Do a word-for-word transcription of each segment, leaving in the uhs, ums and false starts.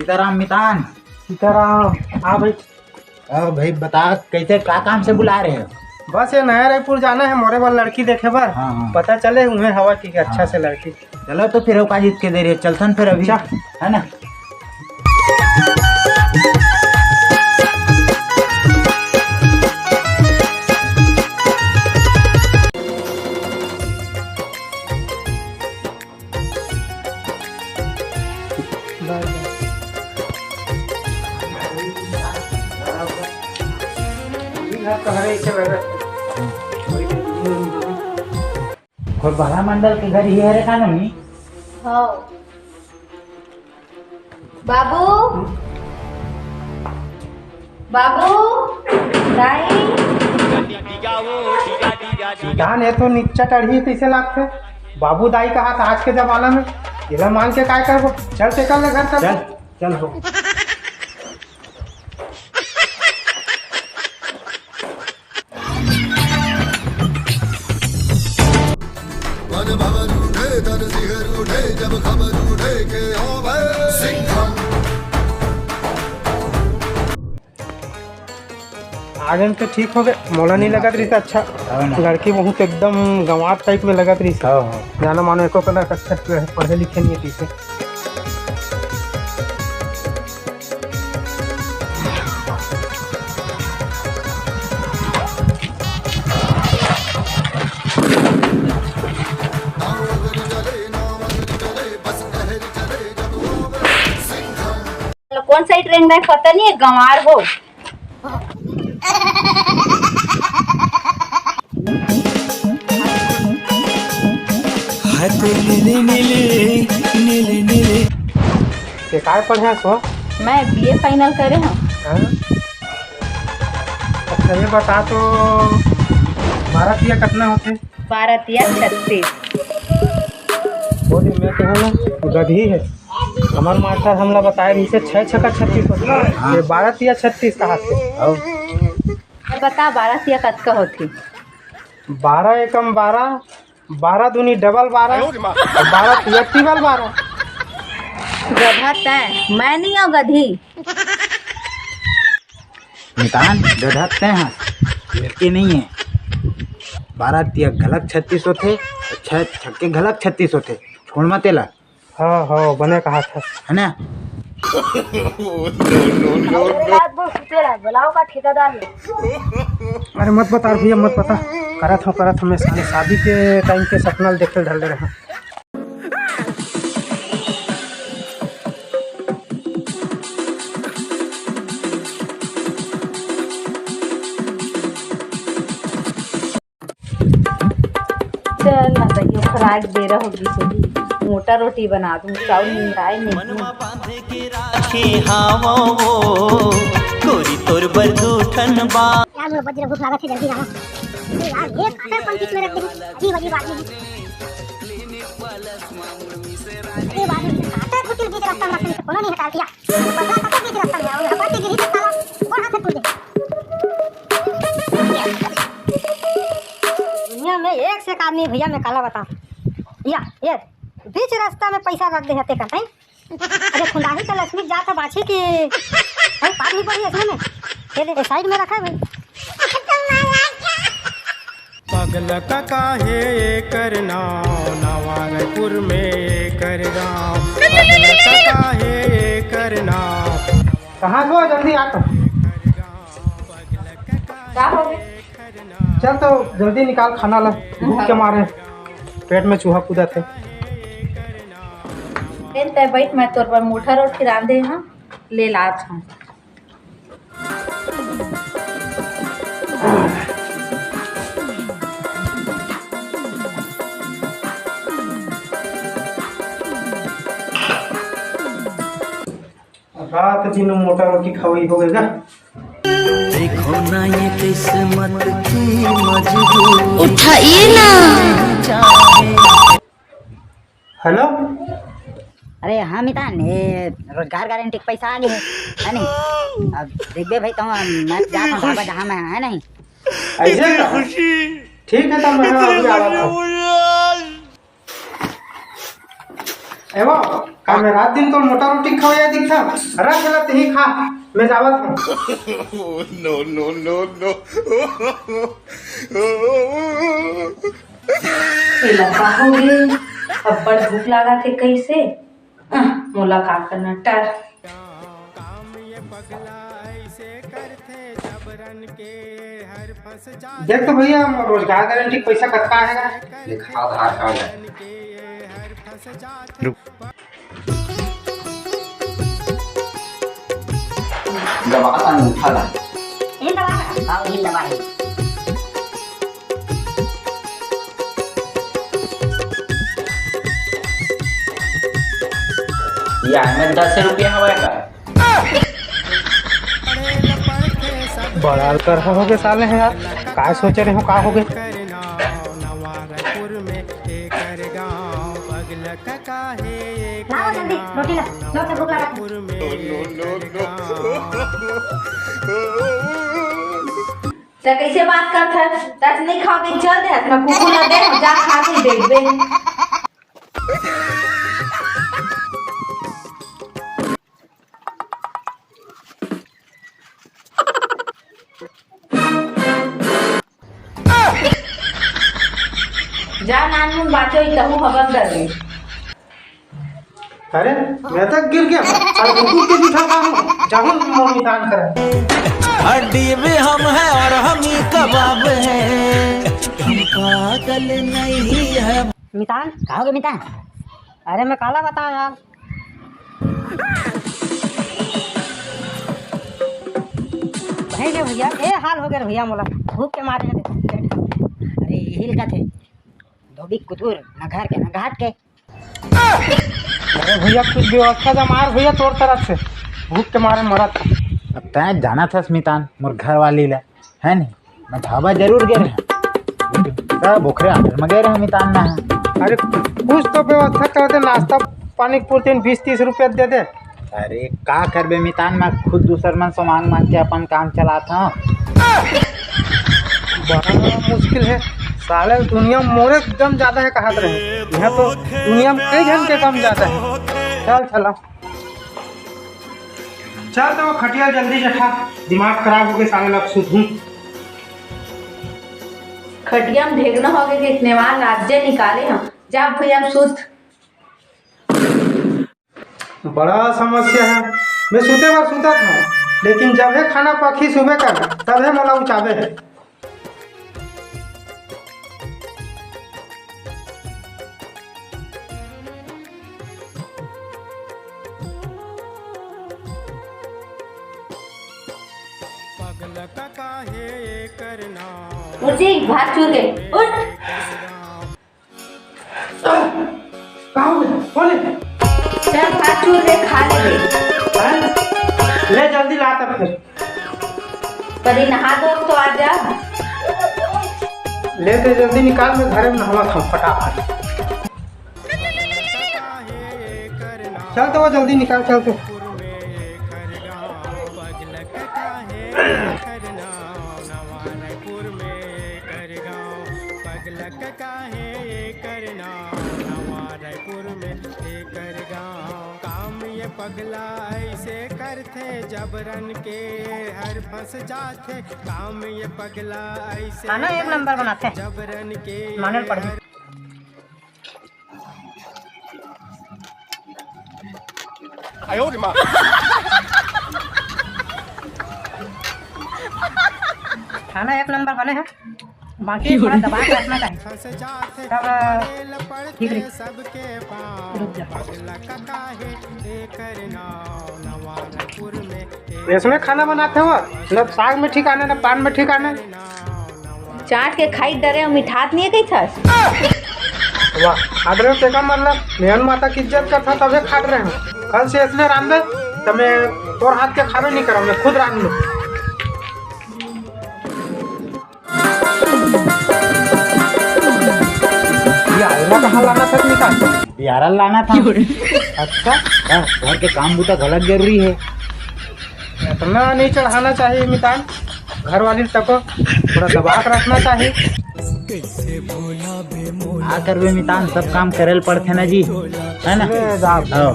सीताराम मितान। सीताराम। हाँ भाई। और भाई बता, कैसे, का काम से बुला रहे हो? बस ये नया रायपुर जाना है मोरे बर लड़की देखे बर। हाँ, हाँ। पता चले उहें हवा की अच्छा हाँ। से लड़की। चलो तो फिर ओका जीत के दे रहे, चलथन फिर अभी। अच्छा। है ना? और बाला मंडल के घर ये हरे का नमी? हाँ। बाबू, बाबू, दाई। जान, ये तो निच्चा टढ़ी कैसे लागथे? बाबू दाई कहा था आज के जमाना में, एला मान के काय करबो? चल, तेकर ले घर चल। चल, चल हो। वन भवन उठे, तन सिहर उठे, जब खबर उठे के आवे सिंघम। आगे में तो ठीक हो गए, मोला नहीं लगत रही था। अच्छा, हाँ ना। लड़की बहुत एकदम गंवार टाइप में लगत रही। हाँ, हाँ। जाना मानो एको कला अक्षर पढ़े लिखे नहीं है ठीक से। कौन सा ट्रेन में पता नहीं है, गंवार हो। हाथे नीले नीले, नीले नीले। ते काय पढ़े हस? मैं बीए फाइनल करे हूँ। हाँ? अच्छा, ये बता तो, बारह तिया कितना होते? बारह तिया छत्तीस। बोले, मैं तो है ना, गधी है। हमार मास्टर हमला बताए रहिसे, छह छका छत्तीस होते। हाँ। ये बारह तिया छत्तीस कहा थे। आओ। ये बता, बारह तिया कतका होथे? बारह एकम बारह, बारह दूनी डबल बारह, और बारह तिया तिबल बारह। गधा तैं, मैं नहीं हूँ गधी। नितान, गधा तैं हस, लड़के नहीं है। बारह तिया घलक छत्तीस होथे, छह छक्के घलक छत्तीस होथे। छोड़ मत एला। हाँ, हाँ, बने कहा था। है ना? अरे रात भर सुते रहा, बुलाओ का ठेकेदार ले। अरे मत बता भैया, मत बता। करत हूँ, करत हूँ, मैं साले शादी के टाइम के सपना देखे ढल रहे हैं। चल ना तैयो खराक बेरा हो गिस होही, मोटा रोटी बना दूं, चाउर निंदाए नहीं। मन मा बांधे के राखे हावो वो, गोरी तोर बर दू ठन बा। यार, मोर बजरा भूख लागत हे, जल्दी जाओ। अरे यार, ये काटा कौन बीच में रख दे? अजीब, अजीब आदमी है। अजीब आदमी है, काटा कुटिल बीच रास्ता में रख दे, कोनो नहीं हटा दिया। बजरा काटा बीच रास्ता में, और हटा के गिरी तो साला, कौन हाथ से टूट गया? दुनिया में एक से एक आदमी भैया, मैं काला बता, या ये बीच रास्ता में पैसा रख दे हते कर, हैं? अरे खुंदाही का लक्ष्मी जात है बाछी की, हैं? पार नहीं पड़ी इसमें में, ये दे, साइड में रखा है भाई। पगल का काहे एकर नाव, नवा रायपुर में एकर गाँव। पगल का काहे एकर नाव। कहाँ गो, जल्दी आ तो। का हो गया? चल तो जल्दी निकाल खाना ला, भूख के मारे पेट में चूहा कूदत हे। तेन तय बैठ, मैं तोर बर मोटा रोटी रांधे हूँ, ले लात हूँ। रात दिन मोटा रोटी खवाई हो गएगा। देखो ना ये किस्मत की मजबूरी। उठाइए ना। हेलो। अरे हाँ मितान, ये रोजगार गारंटी के पैसा आ गए है, है नहीं? अब देखबे भाई, तो मैं जात हूँ बाबा धाम में, है नहीं? ऐसे का? ठीक है, तब मैं अभी आ रहा हूँ। ए वो, का मैं रात दिन तो मोटा रोटी खवाया दिखता? रख ला, तहीं खा, मैं जावत हूँ। No, no, no, no. एला का हो गे? अब्बड़ भूख लागत हे कइसे? अह, मोला का करना, टर। देख तो भैया, मोर रोजगार गारंटी के पइसा कतका आय गा? दिखा आधार कार्ड हे। दबा अंगूठा ला। ये दबा। हाँ, ये दबा है। ये में दस रुपया हवय का? बड़ा अलकरहा होगे साले हे यार, का सोचे रहे हो, का होगे? लाओ जल्दी रोटी ला, जोर से भूख लगा। त कइसे बात करत हस? तच नहीं खाओगे, चल दे, अपना कुकुर ना दे, जा खा के देखबे। जा नानमुन बाचो, तहूँ हवन कर ले। अरे, मैं तो गिर गया। अब कुकुर के जूठा खाऊं, जाऊं मोर मितान करे। हड्डी भी हम है और हम ही कबाब है। हम पागल नहीं है। मितान, का होगे मितान? अरे मैं काला बताऊं यार। भई रे भैया, ए हाल होगे रे भैया मोला, भूख के मारे हे। अरे यही लिखा थे, धोबी कुतुर, ना घर के ना घाट के। अरे भैया, कुछ व्यवस्था जमार भैया तोर तरफ से, भूख के मारे मरत हंव। अब तैं जानत हस मितान, मोर घर वाली ला, हे नहीं? मैं ढाबा जरूर गे रहेंव, लेकिन सब ओखरे order में गे रहेंव मितान ना। अरे कुछ तो व्यवस्था कर दे, नाश्ता पानी के पूर्ति में बीस तीस रुपया दे दे। अरे का करबे मितान, मैं खुद दूसर मन से मांग मांग के अपन काम चलात हंव। बड़ा मुश्किल हे साले, दुनिया में मोरे कम ज्यादा हे कहत रहे, इहां तो दुनिया में कई झन के कम ज्यादा हे। चल चला। चल तो वो खटिया जल्दी जठा, दिमाग खराब होगे साले, अब सुतहूं। खटिया में ढेगना होगे, कितने बार राज्य निकाले हंव, जा भुइयां में सुत। बड़ा समस्या हे, मैं सुते बर सुतत हंव, लेकिन जब हे खाना पकही सुबह कर, तब हे मोला उचाबे। उठ जी, भात चूर के, उठ। का होगे? बोले। चल, भात चूर के खा ले बे। हैं? ले जल्दी ला तब फिर। परी नहा धो तो आ जा। ले तो जल्दी निकाल, मैं घरे में नहावत हंव फटाफट। चल तो वो जल्दी निकाल, चल तो। खाना एक नंबर बनाथे, माने ल पड़ही। खाना एक नंबर बने हे, बाकी थोड़ा दबा के रखना चाहिए, तब ठीक रही। रुक जा। इसमें खाना बनाते हो, न साग में ठिकाना, न पान में ठिकाना। चाट के खाई डरे अउ मिठात नहीं है कही थस। वाह, खा डरे हो तेकर मतलब, मेहन माता की इज्जत करता तबे खा डरे हो। कल से इसने रांधे, तो मैं तोर हाथ के खाबे नहीं करूँ, मैं खुद रांध लूँ। ये आईना कहाँ लाना था तुमका? बिहारा लाना था। अच्छा? हाँ, घर के काम बूता घलक जरूरी है। इतना नहीं चढ़ाना चाहिए मितान, घर वाली तको थोड़ा दबा के रखना चाहिए। का करबे मितान, सब काम करे ल पड़थे ना जी। है ना? ले जा। हाँ।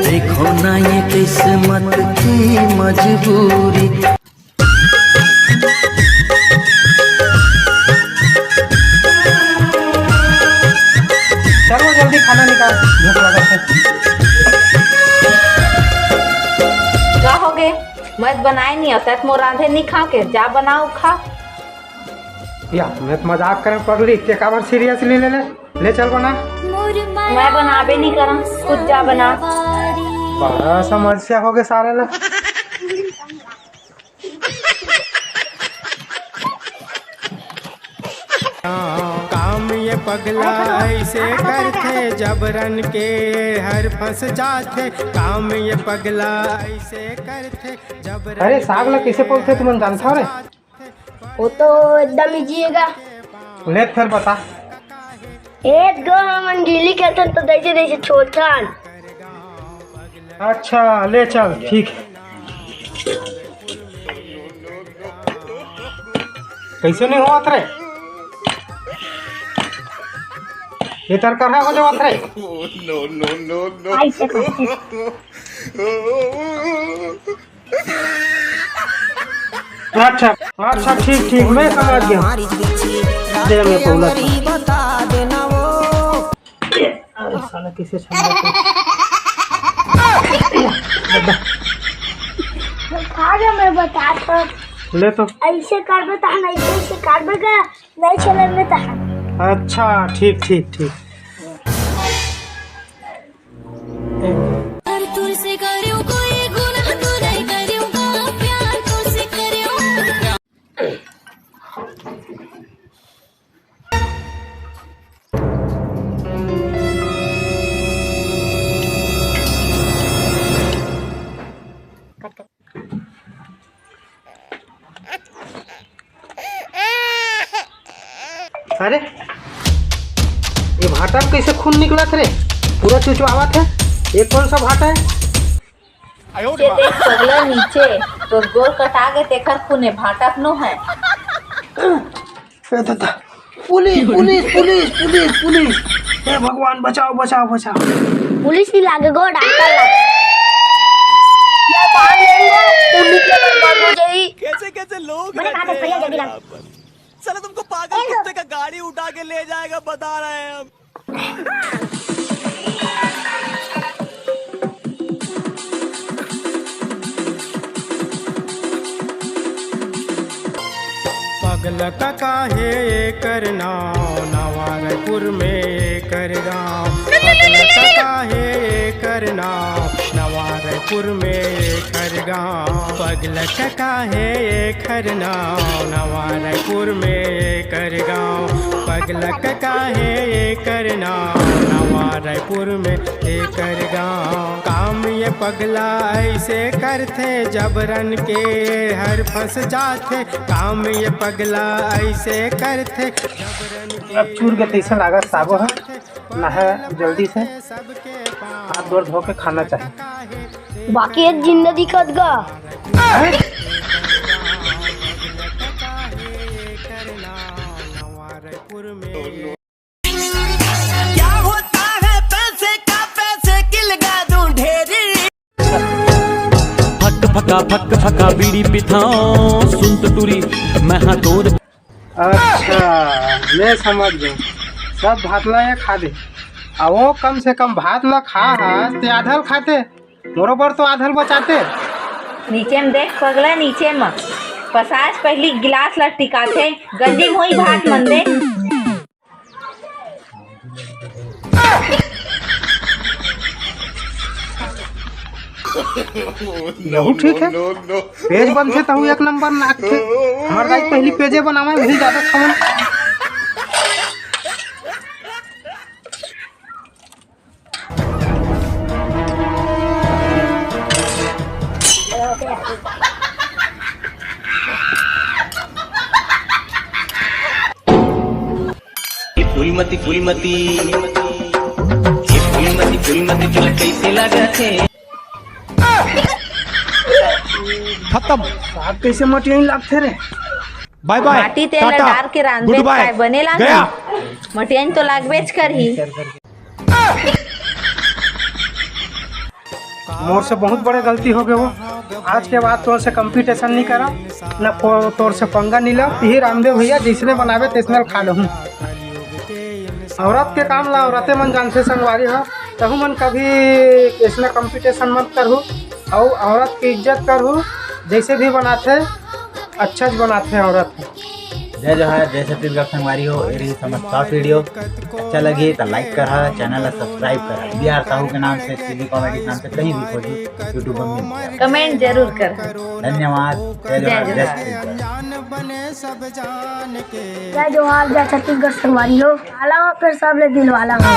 देखो ना ये किस्मत की मजबूरी। चलो जल्दी खाना निकाल, भूख लगा है। का हो गे? मैं तो बनाए नहीं होता, मोर रांधे नहीं खा के, जा बनाओ खा। या, मैं तो मजाक करें पगली, ते काबर सीरियसली ले ले? ले चल बना। मैं बनाबे नहीं करम, खुद जा बना। बड़ा समस्या हो गए सारे ला। काम ये पगला ऐसे करथे, जबरन के हर फंस जाथे। काम ये पगला ऐसे करथे, जबरन अरे, साग ला कैसे के बोलथे, तुमन हर जानथव रे? फंस जाथे। वो तो एकदम इजी हेगा। ले फिर बता। एक गो हमन गिल्ली खेलथन तो जैसे जैसे छोड़थन। अच्छा, ले चल, ठीक है। कैसे नहीं होवत रे? ये तरकरहा हो जावत रे। ऐसे करके। अच्छा, अच्छा, ठीक, ठीक, मैं समझ गया। दे, मैं पौला था। अरे साला, कैसे छंदा था? खा जा, मैं बता तो। ले तो। ऐसे करबे तो हम ऐसे, ऐसे करबे का, नहीं चले में तो हम। अच्छा, ठीक, ठीक, ठीक। अरे तुझसे करूं कोई गुनाह तो नहीं करूंगा, प्यार तुझसे करूं। अरे, ये भाटा में कैसे खून निकलत रे? पूरा चुचवावत है। ये कौन सा भाटा है? ये देख पगला नीचे, तोर गोड़ कटा गे, तेखर खूने भाटक नो है। ए दादा, police, police, police, police, police. हे भगवान, बचाओ, बचाओ, बचाओ। पुलिस नहीं लागे गो, डॉक्टर लागे। ये बांध लेंगे, पुलिस के बंद हो जाई। कैसे कैसे लोग मैंने कहा था, रहते हैं भैया, यार जल्दी ला। यहाँ पर। साला तुमको पागल कुत्ते का गाड़ी उठा के ले जाएगा, बता रहे हैं हम। पगलक काहे एकर नाव, नवा रायपुर में एकर गाँव। पगलक काहे एकर नाव, नवा रायपुर में एकर गाँव। पगलक काहे एकर नाव, नवा रायपुर में एकर गाँव। पगलक काहे एकर नाव, नवा रायपुर में एकर गाँव। काम ये पगला ऐसे करथे, जबरन के हर फंस जाथे। काम ये पगला ऐसे करथे, जबरन के अब चूर के तैसे लागत साबो है, नहा जल्दी से, हाथ गोड़ धो के खाना चाहिए। बाकी एक जिंदा दिखत गा। हैं? क्या होता है पैसे का, पैसे की लगा दूं ढेरी। फक फका फक फका बीड़ी पिथाओ, सुन तो टूरी, मैं हाँ तोर। अच्छा, मैं समझ गया। सब भात ला ये खा दे। आ वो कम से कम भात ला खा हा, ते आधल खाते। मोरो बर तो आधल बचाते। नीचे में देख पगला, नीचे में। पसाज पहली गिलास ला टिकाथे, गंजी में होई भात मन दे। यहू ठीक है। पेज बनथे तहू एक नंबर नाचथे। हमर दाई पहली पेजे बनावे, वही ज्यादा खावन। ये फूलमती, फूलमती, ये फूलमती, फूलमती, तुला कैसे लागत है? खत्म। साग कैसे मटियाइन लागथे रे? बाय बाय, माटी तेल ला टाटा, डार के रांधबे गुड बाय, काय बने लागही? गया। मटियाइन तो लागबेच करही। मोर से बहुत बड़े गलती हो गए हो। आज के बाद तोर से कंपटीशन नहीं करा, न को-, तोर से पंगा नहीं ला। यही रामदेव भैया जिसने बनावे तैसने खा लूँ। औरत के काम ला औरते मन जानथे संगवारी हो। तहु मन कभी इसने कंपटीशन मत करहु। अउ औरत की इज्जत करहु, जैसे भी बनाथे अच्छा ज बनाथे औरत। जय जोहार, जय छत्तीसगढ़ संगवारी हो। ये रही हमर शॉर्ट वीडियो। अच्छा लगे तो लाइक करा, चैनल ला सब्सक्राइब करा। बी आर साहू के नाम से, टीवी कॉमेडी के नाम से कहीं भी खोजी, YouTube में मिल जाए। कमेंट जरूर कर। धन्यवाद। जय जय जोहार, जय जोहार। छत्तीसगढ़। जय जोहार, जय छत्तीसगढ़ संगवारी हो। आला हो फिर सब ले दिलवाला हो।